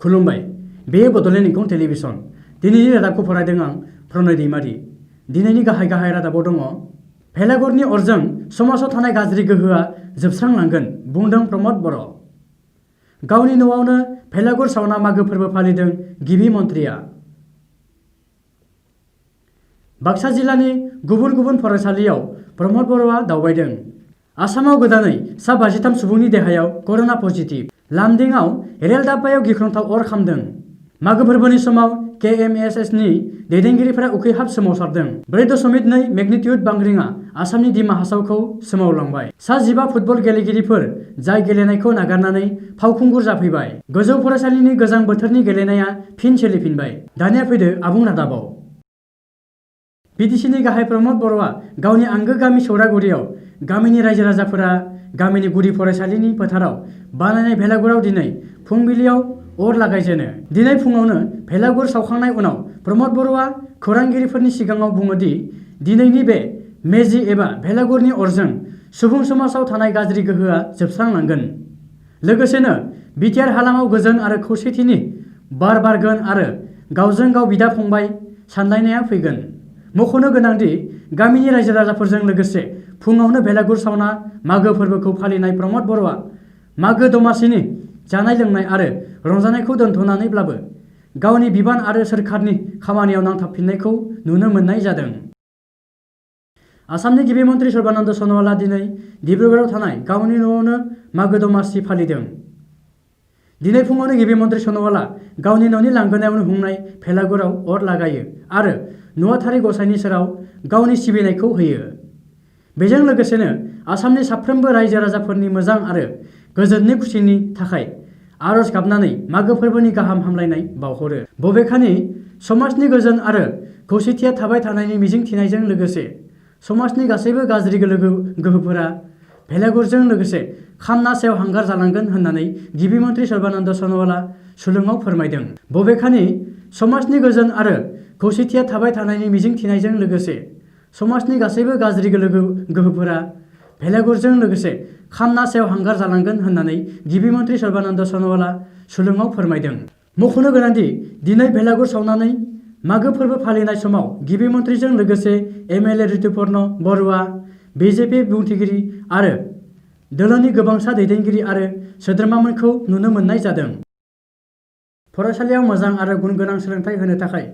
खुलुमबाय। बे बड'लेण्ड इंखं टेलिभिजन। दिनैनि रादाबखौ फरायदों आं प्रनय दैमारि। दिनैनि गाहाय रादाबाव दङ भेलागुरनि अरजों समाजाव थानाय गाज्रि गोहोआ जोबस्रांलांगोन बुंदों प्रमद बर'। गावनि न'आवनो भेलागुर सावना मागो फोरबो फालिदों गिबि मन्थ्रिया। बाक्सा जिल्लानि गुबुन गुबुन फरायसालियाव प्रमद बर'आ दावबायदों। आसामाव गोदानै सा 53 सुबुंनि देहायाव कर'ना पजिटिभ। लामदिंआव रेल दाब्बायाव गिख्रंथाव अर खामदों। मागो फोरबोनि समाव KMSSनि दैदेनगिरिफोरा उखैहाब सोमावसारदों। 4.2 मेगनिट्युड बांग्रिङा आसामनि दिमा हासावखौ सोमावलांबाय। सा 15 फुटबल गेलेगिरिफोर जाय गेलेनायखौ नागारनानै फावखुंगुर जाफैबाय। गोजौ फरायसालिनि गोजां बोथोरनि गेलेनाया फिन सोलिफिनबाय। दानिया फैदो आबुं रादाबाव। BTCनि गाहाय प्रमद बर'आ गावनि आंगो गामि सौरागुरियाव गामिनि रायजो राजाफोरा गामिनि गुदि फरायसालिनि फोथाराव बानायनाय भेलागुराव दिनै फुंबिलियाव अर लागायजेनो। दिनै फुङावनो भेलागुर सावखांनाय उनाव प्रमद बर'आ खौरांगिरिफोरनि सिगाङाव बुङो दि दिनैनि बे मेजि एबा भेलागुरनि अरजों सुबुं समाजाव थानाय गाज्रि गोहोआ जोबस्रांलांगोन। लोगोसेनो बिटिआर हालामाव गोजोन आरो खौसेथिनि बार बारगोन आरो गावजों गाव बिदा फंबाय सानलायनाया फैगोन। मख'नो गोनांदि गामिनि रायजो राजाफोरजों लोगोसे फुङावनो भेलागुर सावना मागो फोरबोखौ फालिनाय प्रमद बर'आ मागो दमासिनि जानाय लोंनाय आरो रंजानायखौ दोनथ'नानैब्लाबो गावनि बिबान आरो सोरखारनि खामानियाव नांथाबफिननायखौ नुनो मोननाय जादों। आसामनि गिबि मन्थ्रि सर्बानन्द सन'वालआ दिनै डिब्रुगड़आव थानाय गावनि न'आवनो मागो दमासि फालिदों। दिनै फुङावनो गिबि मन्थ्रि सन'वालआ गावनि न'नि लांगोनायावनो हुंनाय भेलागुराव अर लागायो आरो नुवाथारि गसाइनि सेराव गावनि सिबिनायखौ होयो। बेजों लोगोसेनो आसामनि साफ्रोमबो रायजो राजाफोरनि मोजां आरो गोजोननि खुसिनि थाखाय आरज गाबनानै मागो फोरबोनि गाहाम हामलायनाय बावहरो। बबेखानि समाजनि गोजोन आरो खौसेथिया थाबाय थानायनि मिजिंथिनायजों लोगोसे समाजनि गासैबो गाज्रि गोहोफोरा भेलागुरजों लोगोसे खामना सेवहांगार जालांगोन होननानै गिबि मन्थ्रि सर्बानन्द सन'वालआ सुलुङाव फोरमायदों। बबेखानि समाजनि गोजोन आरो खौसेथिया थाबाय थानायनि मिजिंथिनायजों लोगोसे समाजनि गासैबो गाज्रि गोहोफोरा भेलागुरजों लोगोसे खामना सेवहांगार जालांगोन होननानै गिबि मन्थ्रि सर्बानन्द सन'वालआ सुलुङाव फोरमायदों। मख'नो गोनांदि दिनै भेलागुर सावनानै मागो फोरबो फालिनाय समाव गिबि मन्थ्रिजों लोगोसे MLA ऋतुपर्ण बरुवा, BJP बुंथिगिरि आरो दोलोनि गोबांसा दैदेनगिरि आरो सोद्रोमामोनखौ नुनो मोननाय जादों। फरायसालियाव मोजां आरो गुन गोनां सोलोंथाइ होनो थाखाय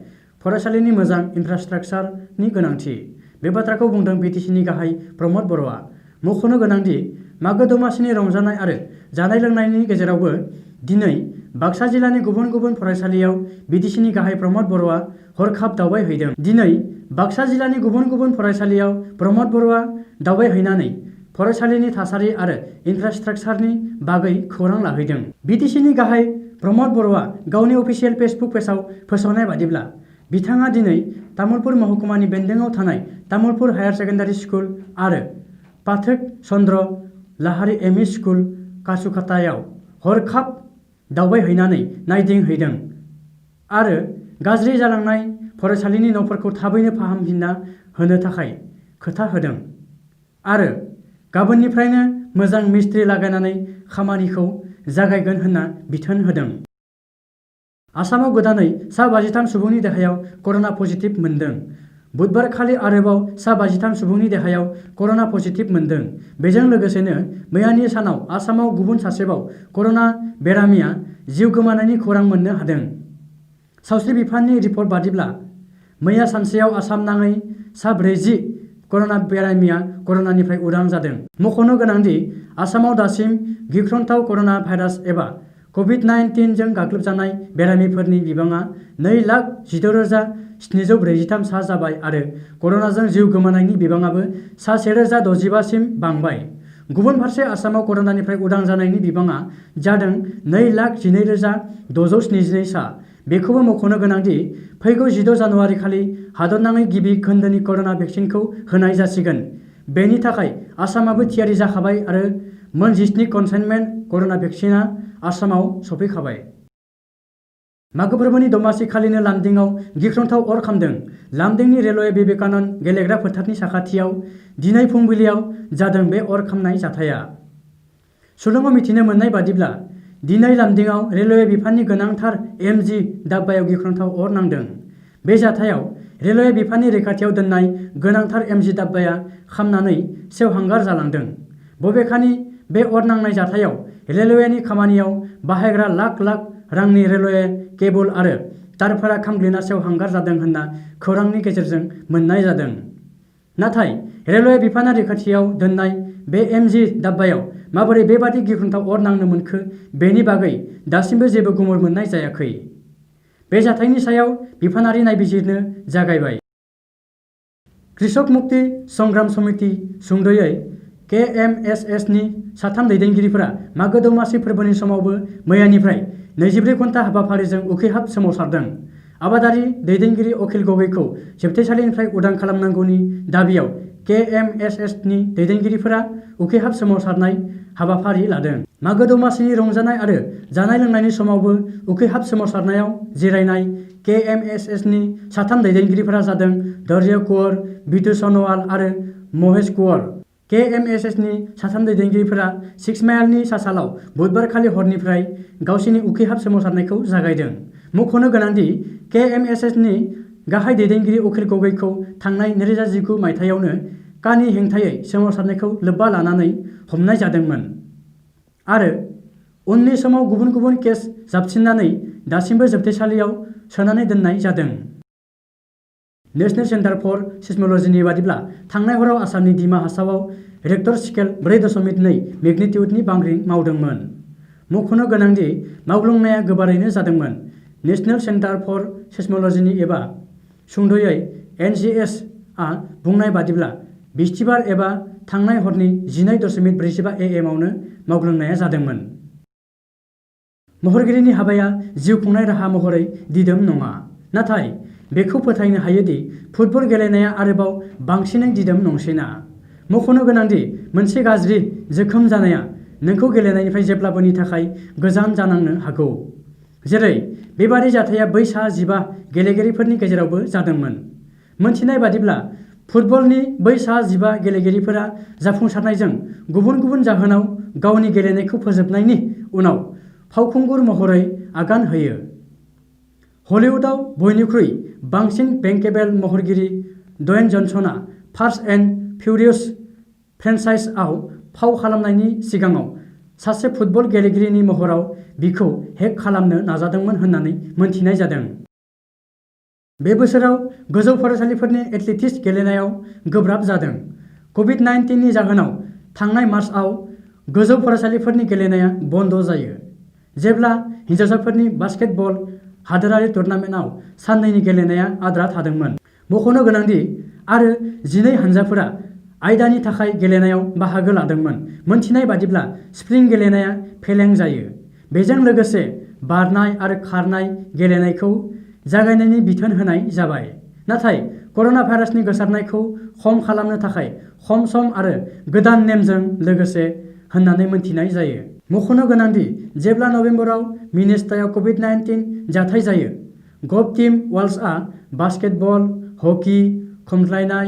फरायसालिनि मोजां इनफ्रास्ट्राक्चारनि गोनांथि। बे बाथ्राखौ बुंदों BTCनि गाहाय प्रमद बर'आ। मख'नो गोनांदि मागो दमासिनि रंजानाय आरो जानाय लोंनायनि गेजेरावबो दिनै बाक्सा जिल्लानि गुबुन गुबुन फरायसालियाव BTCनि गाहाय प्रमद बर'आ हरखाब दावबायहैदों। दिनै बाक्सा जिल्लानि गुबुन गुबुन फरायसालियाव प्रमद बर'आ दावबायहैनानै फरायसालिनि थासारि आरो इनफ्रास्ट्राक्चारनि बागै खौरां लाहैदों। BTCनि गाहाय प्रमद बर'आ गावनि अफिसियेल फेसबुक पेजआव फोसावनाय बादिब्ला बिथाङा दिनै तामुलपुर महकुमानि बेन्दोंआव थानाय तामुलपुर हायार सेकेन्डारि स्कुल आरो पाठक चन्द्र लाहारी ME स्कुल कासुखातायाव हरखाब दावबायहैनानै नायदिंहैदों आरो गाज्रि जालांनाय फरायसालिनि न'फोरखौ थाबैनो फाहामफिनना होनो थाखाय खोथा होदों आरो गाबोननिफ्रायनो मोजां मिस्ट्रि लागायनानै खामानिखौ जागायगोन होनना बिथोन होदों। आसामाव गोदानै सा 53 सुबुंनि देहायाव कर'ना पजिटिभ मोनदों। बुधबारखालि आरोबाव सा 53 सुबुंनि देहायाव कर'ना पजिटिभ मोनदों। बेजों लोगोसेनो मैयानि सानाव आसामाव गुबुन सासेबाव कर'ना बेरामिया जिउ गोमानायनि खौरां मोननो हादों। सावस्रि बिफाननि रिपर्ट बादिब्ला मैया सानसेयाव आसाम नाङै सा 40 कर'ना बेरामिया कर'नानिफ्राय उदां जादों। मख'नो गोनांदि आसामाव दासिम गिख्रंथाव कर'ना भाइरास एबा COVID-19 जों गाग्लोबजानाय बेरामिफोरनि बिबाङा 2,16,743 सा जाबाय आरो कर'नाजों जिउ गोमानायनि बिबाङाबो सा 1,065 सिम बांबाय। गुबुन फारसे आसामाव कर'नानिफ्राय उदां जानायनि बिबाङा जादों 2,12,672 सा। बेखौबो मख'नो गोनांदि फैगौ 16 जानुवारि खालि हादरनाङै गिबि खोन्दोनि कर'ना भेक्सिनखौ होनाय जासिगोन। बेनि थाखाय आसामाबो थियारि जाखाबाय आरो मोन 17 कनसाइनमेन्ट कर'ना भेक्सिनआ आसामाव सफैखाबाय। मागो फोरबोनि दमासि खालिनो लामदिंआव गिख्रंथाव अर खामदों। लामदिंनि रेलवे विवेकानन्द गेलेग्रा फोथारनि साखाथियाव दिनै फुंबिलियाव जादों बे अर खामनाय जाथाया। सुलुङाव मिथिनो मोननाय बादिब्ला दिनै लामदिंआव रेलवे बिफाननि गोनांथार एमजि दाब्बायाव गिख्रंथाव अर नांदों। बे जाथायाव रेलवे बिफाननि रैखाथियाव दोननाय गोनांथार एमजि दाब्बाया खामनानै सेवहांगार जालांदों। बबेखानि बे अर नांनाय जाथायाव रेलवेनि खामानियाव बाहायग्रा लाख लाख रांनि रेलवे केबल आरो तारफोरा खामग्लिना सेवहांगार जादों होनना खौरांनि गेजेरजों मोननाय जादों। नाथाय रेलवे बिफाना रैखाथियाव दोननाय बे एमजि दाब्बायाव माबोरै बेबादि गिख्रंथाव अर नांनो मोनखो बेनि बागै दासिमबो जेबो गुमुर मोननाय जायाखै। बे जाथायनि सायाव बिफानारि नायबिजिरनो जागायबाय। कृषक मुक्ति संग्राम समिति सुंद'यै KMSSनि साथाम दैदेनगिरिफोरा मागो दमासि फोरबोनि समावबो मैयानिफ्राय 24 घन्टा हाबाफारिजों उखैहाब सोमावसारदों। आबादारि दैदेनगिरि अखिल गगैखौ जोबथेसालिनिफ्राय उदां खालामनांगौनि दाबियाव KMSSनि दैदेनगिरिफोरा उखैहाब सोमावसारनाय हाबाफारि लादों। मागो दमासिनि रंजानाय आरो जानाय लोंनायनि समावबो उखैहाब सोमावसारनायाव जिरायनाय KMSSनि साथाम दैदेनगिरिफोरा जादों धैर्य कुंवर, बिटु सनोवाल आरो महेश कुंवर। KMSSनि साथाम दैदेनगिरिफोरा 6 माइलनि सासालाव बुधबारखालि हरनिफ्राय गावसिनि उखैहाब सोमावसारनायखौ जागायदों। मख'नो गोनांदि KMSSनि गाहाय दैदेनगिरि अखिल गगैखौ थांनाय 2019 मायथाइयावनो कानि हेंथायै सोमावसारनायखौ लोब्बा लानानै हमनाय जादोंमोन आरो उननि समाव गुबुन गुबुन केस जाबसिननानै दासिमबो जोबथेसालियाव सोनानै दोननाय जादों। नेशनेल सेन्टार फर सिस्मोलजिनि बादिब्ला थांनाय हराव आसामनि दिमा हासावआव रेक्टर स्केल 4.2 मेगनिटिउडनि बांग्रिं मावदोंमोन। मख'नो गोनांदि मावग्लुंनाया गोबारैनो जादोंमोन। नेशनेल सेन्टार फर सिस्मोलजिनि एबा सुंद'यै NCS आ बुंनाय बादिब्ला बिस्तिबार एबा थांनाय हरनि 12.45 AM आवनो मावग्लुंनाया जादोंमोन। महरगिरिनि हाबाया जिउ खुंनाय राहा महरै दिदोम नङा, नाथाय बेखौ फोथायनो हायोदि फुटबल गेलेनाया आरोबाव बांसिनै दिदोम नंसैना। मख'नो गोनांदि मोनसे गाज्रि जोखोम जानाया नोंखौ गेलेनायनिफ्राय जेब्लाबोनि थाखाय गोजान जानांनो हागौ। जेरै बेबादि जाथाया बै सा 15 गेलेगिरिफोरनि गेजेरावबो जादोंमोन। मोनथिनाय बादिब्ला फुटबलनि बै सा 15 गेलेगिरिफोरा जाफुंसारनायजों गुबुन गुबुन जाहोनाव गावनि गेलेनायखौ फोजोबनायनि उनाव फावखुंगुर महरै आगान होयो। हलीवुडआव बयनिख्रुइ बांसिन बेंकेबल महरगिरि ड्वेन जनसनआ फास्ट एन्ड फिउरियस फ्रेन्चाइजआव फाव खालामनायनि सिगाङाव सासे फुटबल गेलेगिरिनि महराव बिखौ हेक खालामनो नाजादोंमोन होननानै मोनथिनाय जादों। बे बोसोराव गोजौ फरायसालिफोरनि एथलेटिक्स गेलेनायाव गोब्राब जादों। COVID-19 नि जाहोनाव थांनाय मार्चआव गोजौ फरायसालिफोरनि गेलेनाया बन्द जायो, जेब्ला हिनजावसाफोरनि बास्केटबल हादोरारि टुर्नामेन्टआव साननैनि गेलेनाया आद्रा थादोंमोन। मख'नो गोनांदि आरो 12 हानजाफोरा आयदानि थाखाय गेलेनायाव बाहागो लादोंमोन। मोनथिनाय बादिब्ला स्प्रिं गेलेनाया फेलें जायो। बेजों लोगोसे बारनाय आरो खारनाय गेलेनायखौ जागायनायनि बिथोन होनाय जाबाय, नाथाय कर'ना भाइरासनि गोसारनायखौ खम खालामनो थाखाय खम सम आरो गोदान नेमजों लोगोसे होननानै मोनथिनाय जायो। मख'नो गोनांदि जेब्ला नबेम्बराव मिनेस'टायाव COVID-19 जाथाय जायो, गल्फ टीम वाल्सआ बास्केटबल, हकी, खमज्लायनाय